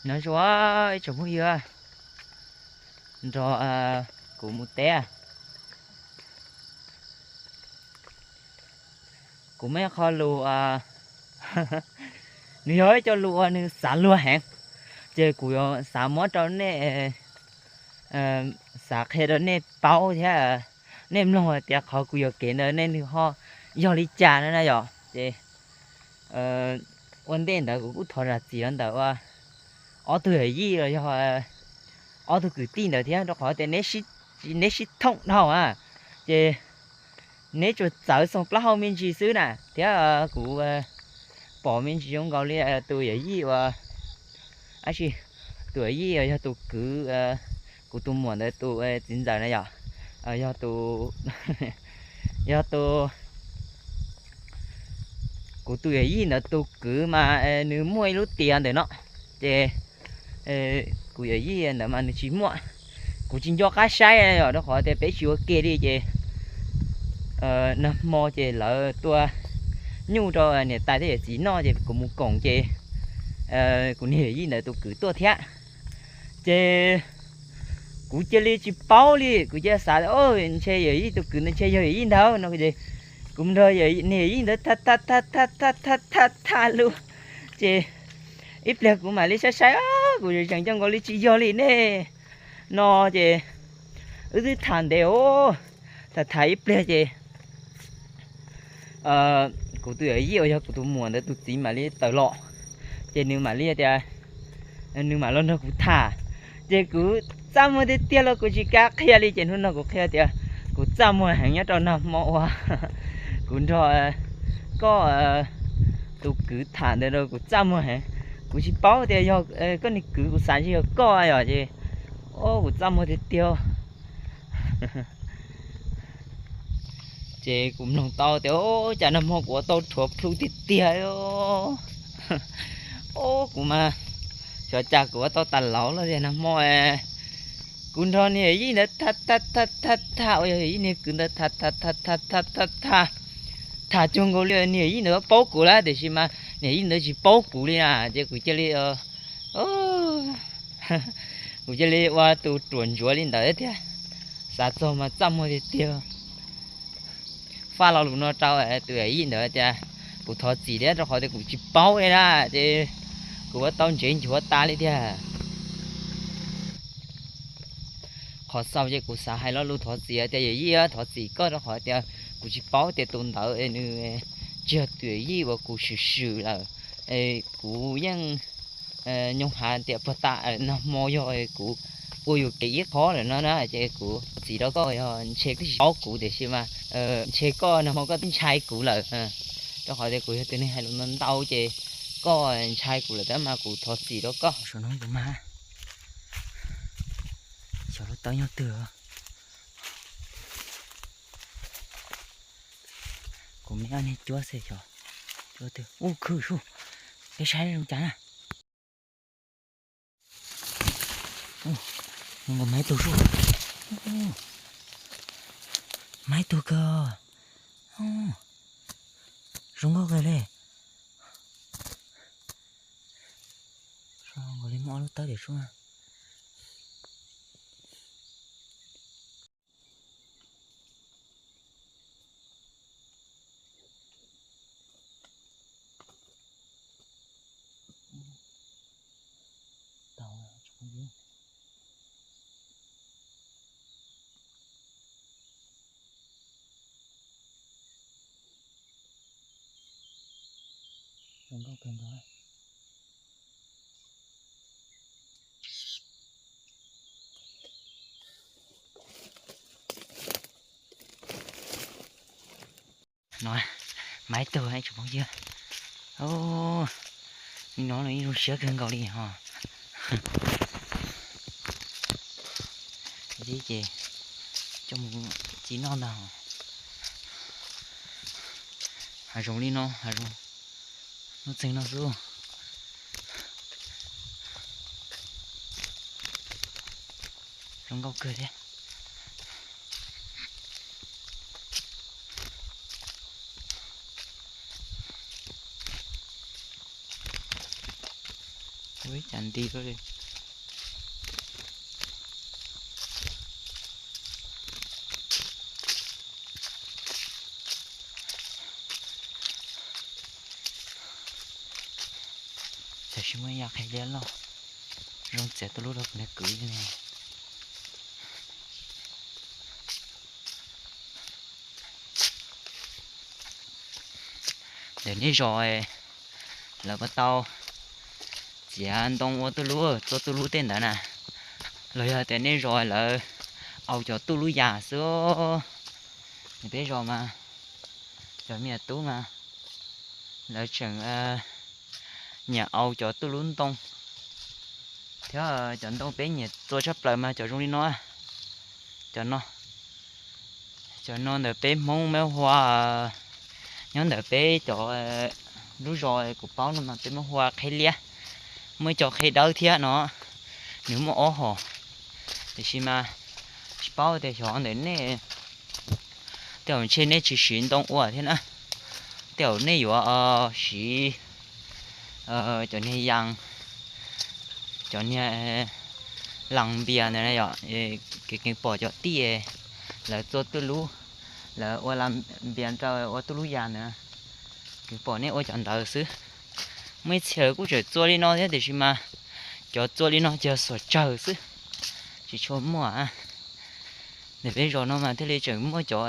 Nyob zoo ib tsoom phooj ywg, nrog kuv mus teb. Kuv muaj ib qho lus, nws yog ib co lus uas nws xav luag heev, ces kuv yuav xav muab rau nej, xav qhia rau nej paub thiab nej mloog hais tias qhov kuv yuam kev ntawd nej nws ho yog li cas no na yom. Ces ua ntej ntawd kuv kuj thov zam txim rau ntawm ua ob tug yawm yij los yog ob tug kwv tij ntawd thiab, rau qhov tias neb sib thooj dhau na, ces neb tsuas txawv xoo plaub hau me ntsis xwb na, thiab kuv pom me ntsis zoo nkaus li tus yawm yij uas, tab sis tus yawm yij uas yog tus kwv, kuv tus muam ntawd tus txiv ntxawm na yom, yog tus, yog tus, kuv tus yawm yij ntawd tus kwv mas nws muaj ib lub tiav ntawm no, ces kuv yawm yij ntawd mas nws tsis muaj. Kuv tsis nco qab saib yom, rau qhov tias peb tsis ua ke li ces nag hmo ces lawv tuaj nyuj rau niam tais thiab yawm txiv noj ces kuv mus koom ces kuv niag yawm yij ntawd tus kwv tuaj thiab. Ces kuv cia li tsis paub li, kuv cia xav ntshe yawm yij tus kwv ntawd ntshe yog yawm yij ntawd no ces kuv nrog niag yawm yij ntawd tham tham tham tham tham tham lus, ces ib pliag kuv mam li saib saib, kuv tseem coj nkaus li tsis yog li ne no ces wb twb tham ntev os, tham tham ib pliag ces kuv tus yawm yij uas yog kuv tus muam ntawd tus txiv mam li tawm los, ces nws mam li tias, nws mam los nrog kuv tham, ces kuv txaj muag tiag tiag los kuv tsis kam qhia li, ces hnub no kuv qhia tias kuv txaj muag heev nyob rau nag hmo uas kuv nrog koj tus kwv tham ntawd rau kuv txaj muag heev. Kuv tsis paub tias yog koj niag kwv, kuv xav ntshe yog koj yom, ces o kuv txaj muag tiag tiag. Ces kuv mloog tau tias o cas nag hmo kuv ua tau rhuav plhu tiag tiag. O kuv mas xyov cas kuv ua tau tas laus los tias nag hmo kuv nrog niag yij ntawd tham tham tham tham tham uas yog yij niag kwv ntawd tham tham tham tham tham tham tham cuag nkaus li niag yij ntawd paub kuv lawm tiam sis mas niag yij ntawd tsis paub kuv li na, ces kuv cia li kuv cia li ua tus ruam ntsuav li ntawd thiab. Xav txog mas txaj muag tiag tiag. Faj lo lus no rau tus yawm yij ntawd tias kuv thov txim thiab rau qhov tias kuv tsis paub li na, ces kuv ua tau ntsev nchuav tas li tiag. Qhov xaus ces kuv xav hais lo lus thov txim tias yawm yij, thov txim koj rau qhov tias kuv tsis paub tias tus ntawd nws tsis yog tus yawm yij uas kuv swm swm lawm. Kuv yeej nyob hav tias puag ta nag hmo yog kuv ua yuam kev ib qho lawm no na, ces kuv thov txim rau koj, yog ntshe koj tsis paub kuv tiam sis mas ntshe koj nag hmo koj twb ntshai kuv lawm, rau qhov tias kuv yog tus neeg hais lus ntau ntau ces koj ntshai kuv lawm tab mas kuv thov txim rau koj. Saum no kuv mas xyov lub tawb nyob twg. Kuv me ab niag cuab xwb xyov cuab twg. Ub, khwv sub, peb saib zoo cas na. Ub, maiv tug sub. Maiv tug kawg. Zoo nkauj kawg li. Zoo nkaus li muaj ob lub tawb tiam sub. Zoo nkauj kawg nkaus. No, maiv tug tsoom phooj ywg. Nim no ib zoo siab kawg nkaus li ho. Ces coj mus ci noj ntag. Hav zoov li no, hav zoov nuj txeeg no xwb. Zoo nkauj kawg thiab. Ib cas nti li. Tam sim muaj ib yam qhia liab loj zoo txiav tuj lub rau kuv niag kwv li ne. Ntawm nej zos lawv puas tau txiav ntoo ua tuj lub, txua tuj lub tej ntawd na? Los yog tias nej zos lawv au cov tuj lub yas xwb? Peb zos mas cov me nyuam tub mas lawv tseem nyiam au cov tuj lub ntoo, thiab cov ntoo peb nyiam txua tshaj plaws mas cov zoo li no. Cov no, cov no ntawm peb Hmoob muab hu ua, nyob ntawm peb cov lub zos kuv paub no mas peb muab hu ua qheb liab. Muaj ib co qheb dawb thiab no, nws muaj ob hom. Tiam sis mas tsis paub tias xyov ntawm nej, tej zaum ntshe nej tsis siv ntoo ua thiab na. Tej zaum nej yuav siv cov niag yas, cov niag las npias ntawd yom, kev pom cov tij lawv txua tuj lub, lawv ua las npias rau ua tuj lub yas ntawd, kev pom nej ua cov ntawd xwb. Muaj ib txhia lawv kuj tseem txua li no thiab tiam sis mas cov txua li no ces xuam tsawg xwb, tsis tshua muaj. Ntawm peb zos no mas thiaj li tseem muaj cov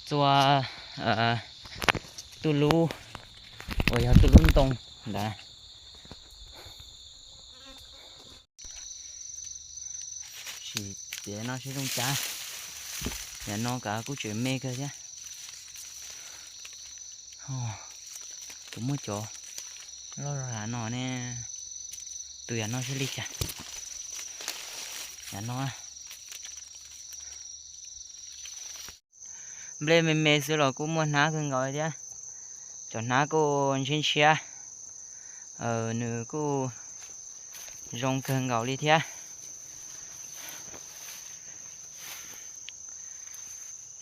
txua tuj lub uas yog tuj lub ntoo ntawd. Sim txiav no seb zoo cas. Yam no kav kuj tseem me kawg thiab. Tus muaj cov loj zog yam no ne, tus yam no seb li cas. Yam no nplej me me xwb los kuj muaj hnab kawg nkaus li thiab. Cov hnab kuj ntshiab ntshiab, nws kuj zoo kawg nkaus li thiab.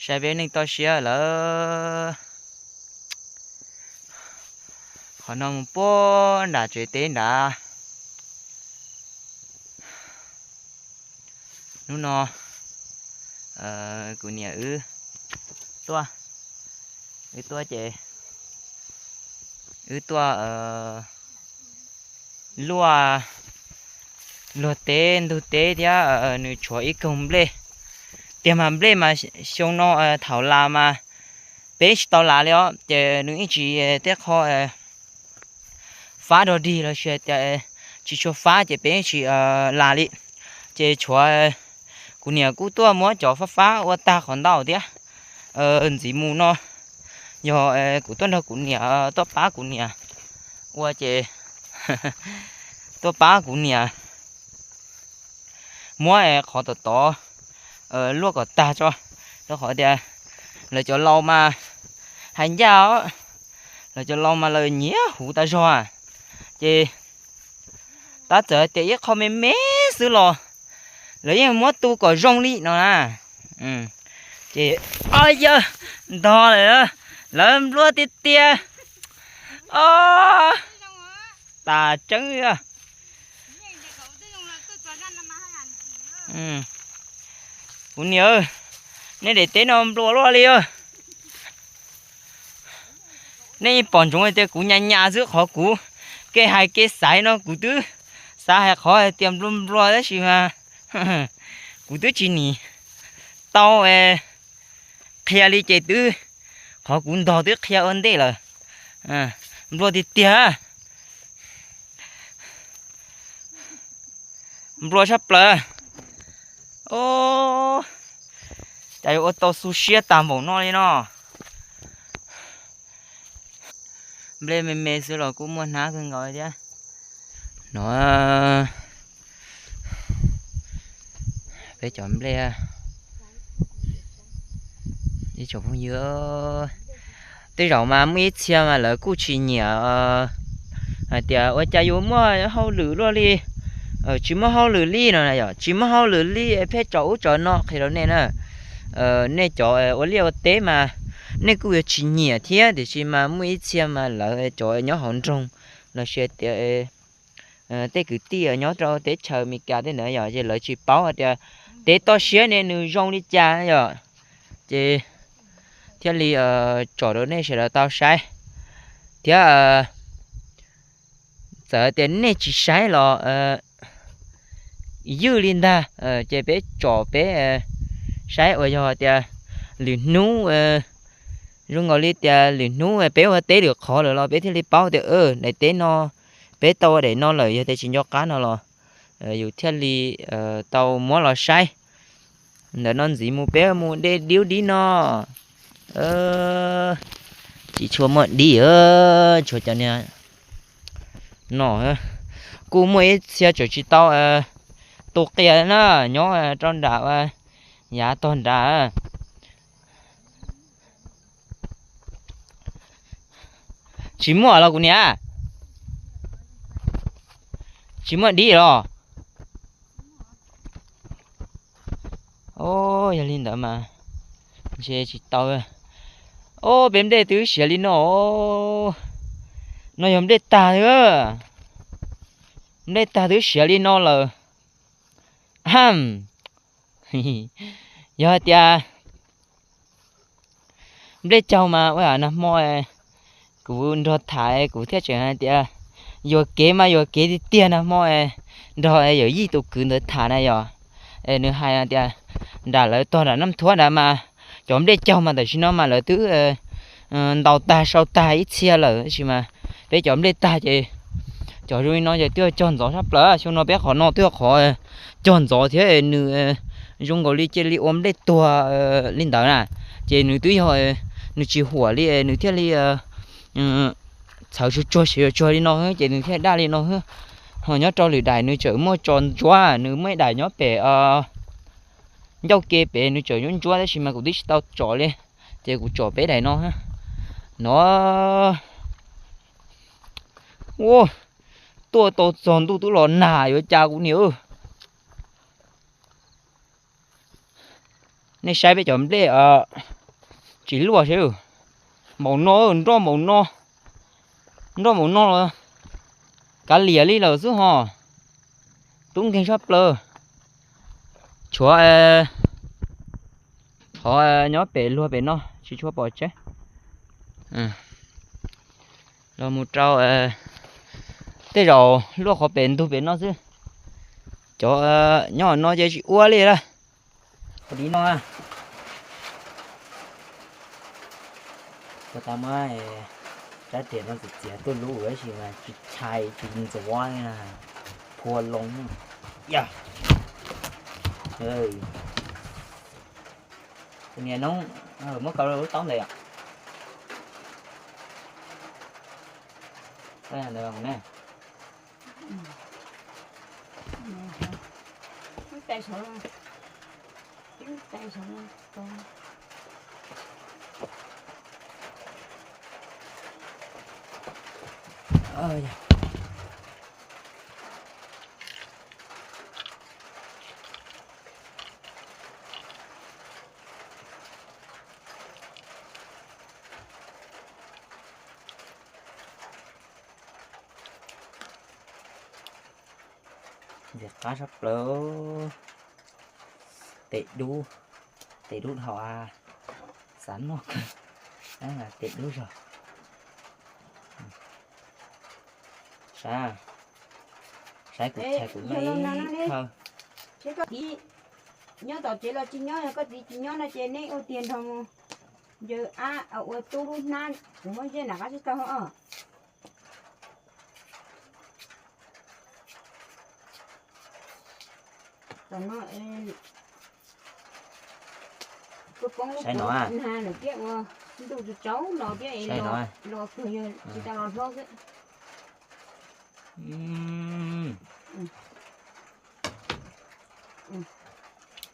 Saib peb neej toj siab lawm. Qhov no mus puag nram tsev teb nrad. Hnub no kuv niam wb tuaj, wb tuaj ces wb tuaj luaj luag teb ntug teb thiab nws tshuav ib koog nplej. Tiag mas nplej mas xyoo no thaum las mas peb tsis tau las li os, ces nws ib tsis tej qho fab dog dig los sis tias tsis tshua fab ces peb tsis las li. Ces tshuav kuv niam kuj tuaj muab cov fab fab ua tag qhov ntau thiab. Ntxiv mus no yog kuv tuaj nrog kuv niam tuaj pab kuv niam ua ces tuaj pab kuv niam muab qhov tom tod luaj kom tag tso, rau qhov tias lawv cov laus mas hais ncaj os, lawv cov laus mas lawv nyiam huv tas zog. Ces tab txawm tias ib qho me me xwb los lawv yeej muab tu kom zoo li no na. Ces yawg ntog lawm, lawv nplua tiag tiag. Tas tseeb. Kuv niam, nej daim teb no nplua luaj li. Nej yeej pom ntsoov tias kuv nyas nyas xwb, qhov kuv kev hais kev xaiv no kuv twb xav hais qhov hais tias nplua nplua tab sis mas kuv twb tsis nim tau qhia li ces twb, qhov kuv ntog twb qhia ua ntej lawm. Nplua tiag tiag. Nplua tshaj plaws. Cas yuav ua tau xu siab tag npaum no li no. Nplej me me xwb los kuj muaj hnab kawg nkaus thiab. No peb cov nplej, ib tsoom phooj ywg, tej zaum mas muaj ib txhia mas lawv kuj tsis nyiam hais tias ua cas yuav muaj hauj lwm luaj li. Tsis muaj hauj lwm li no, yog tsis muaj hauj lwm li pheej tsom ub tsom no qhia rau nej na. Nej cov ua liaj ua teb mas nej kuj yuav tsis nyiam thiab, tiam sis mas muaj ib txhia mas lawv cov nyob hauv nroog los sis tias tej kwv tij nyob rau teb chaws Amelikas tej ntawd yom, ces lawv tsis paub hais tias tev toj siab ne nws zoo li cas yom. Ces thiaj li tsom rau nej sawv daws tau saib thiab. Txawm tias nej tsis saib los ywj li ntag, ces peb tsom peb saib uas yog tias lwm hnub, zoo nkaus li tias lwm hnub peb ua teb lwm qhov lawm los peb thiaj li paub tias daim teb no peb tau ua daim no lawm, yog tias tsis nco qab no los yus thiaj li tau muab los saib. Ntawm no ntxiv mus peb mus de dib dib no. Tsis tshua muaj dib, tsuas cov niag no kuj muaj ib txhia tseem tsis tau tu qias na, nyob rau nram yav tog nrad. Tsis muaj los kuv niam? Tsis muaj dib los? Yog li ntawd mas ntshe tsis tau. Ob, peb nplej twb siav li no. No yog nplej tag, nplej tag twb siav li no lawm. Yog hais tias nplej caug mas ua nag hmo kuv nrog tham kuv thiaj tseem hais tias yuam kev mas yuam kev tiag tiag nag hmo nrog yawm yij tus kwv ntawd tham na yom. Nws hais tias nram lawv tog nram Naj Thuab nrad mas cov nplej caug mas tam sim no mas lawv twb ntaus tag sau tag ib txhia lawm, tab sis mas peb cov nplej tag ces cov zoo li no ces twb cog ntxov sab plaws. Xyoo no peb qhov no twb yog qhov cog ntxov thiab nws zoo nkaus li cia li ua nplej tuag li ntawd na. Ces nws twb yog nws tsis huam li nws thiaj li txhawv tsuag tsuag siav tsuag li no xwb ces nws thiaj daj li no xwb. Ho nyob rau lwm daim nws tseem muaj tso ntsuab, nws muaj ib daim nyob pem ncauj ke pem nws tseem ntsuab ntsuab tab sis mas kuv twb tsis tau tsom li, ces kuv tsom peb daim no. No, ua, tuaj tau txog ntuj twb los nag yuav cas kuv niam. Nej saib peb cov nplej tsis luaj seb, npaum no, nroj npaum no, nroj npaum no los kav liam li lawm xwb ho. Tub nkeeg sab plaws. Tshuav qhov nyob pem luag pem no tsis tshua pom tseeb. Los mus rau tej zaum luaj qhov pem ntug pem no xwb. Cov nyob no ces tsis ua li lawm. Qhov di no, puas tas muab rab riam no txiav txiav tuaj lub tab sis mas tsis chais tsis ntxuav li na, phua loo. Yog, kuv niam noob, muab kaw lub taub ntawd yom. Ntawd ne. Ntxim qab sab plaws. Tes dub, tes dub dhau, xav noj kawg, tes dub zog. Saib, saib kuv tshais kuv me ib khawb. Nyob tom tsev los tsis nyob, yog koj txiv tsis nyob no ces neb ua tiag nrog mus ncaws ab ua tub lub hnab, kuv muab zej nram qab sib tau os. Tam no kuv poob lub kuv na lawm thiab ua ntuj tsaus tsaus no thiab es los kawg yog tsis tau los hlob xwb.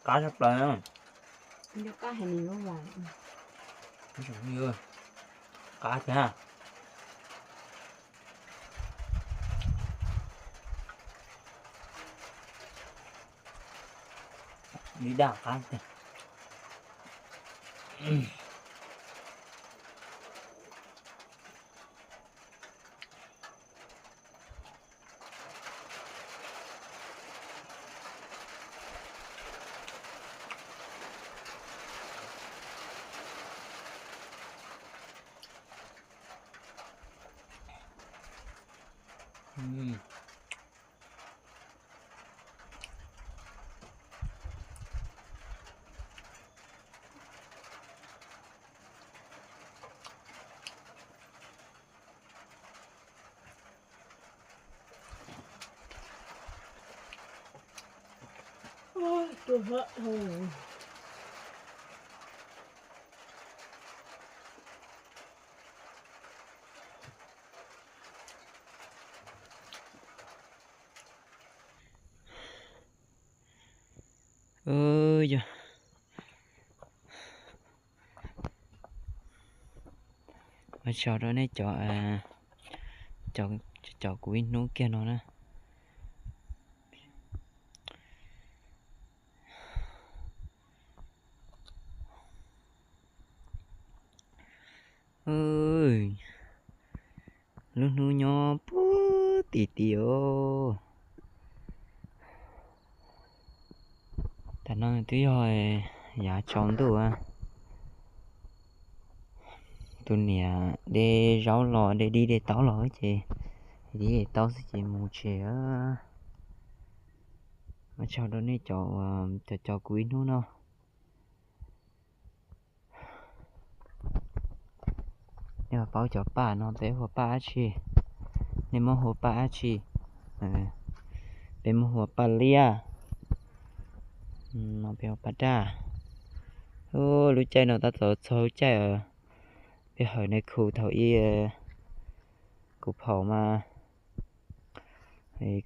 Qab tshaj plaws. Qab thiab. Ib daj qab tiag. Yog, ua tsaug rau nej cov, cov kuv ib hnub kiag no na. Lub hnub nyob puag tim tim os. Tam no twb yog yav tsaus ntuj. Tus niam de zaub los, de dib de taub los ces, dib de taub xwb ces mus tsev. Ua tsaug rau nej cov, cov, cov kuv ib hnub no. Nej puas paub cov paj no peb hu ua paj dab tsi? Nej muab hu ua paj dab tsi? Peb muab hu ua paj liab, no peb hu ua paj daj. Lub caij no tab tom txog lub caij peb hawm nais khu thaum ub. Kuv phaum mas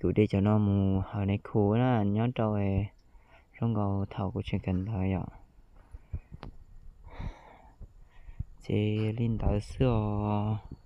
kuv de cov no mus hawm nais khu na, nyob rau zoo nkaus thaum kuv tseem kawm ntawv yom. Ces li ntawd xwb os.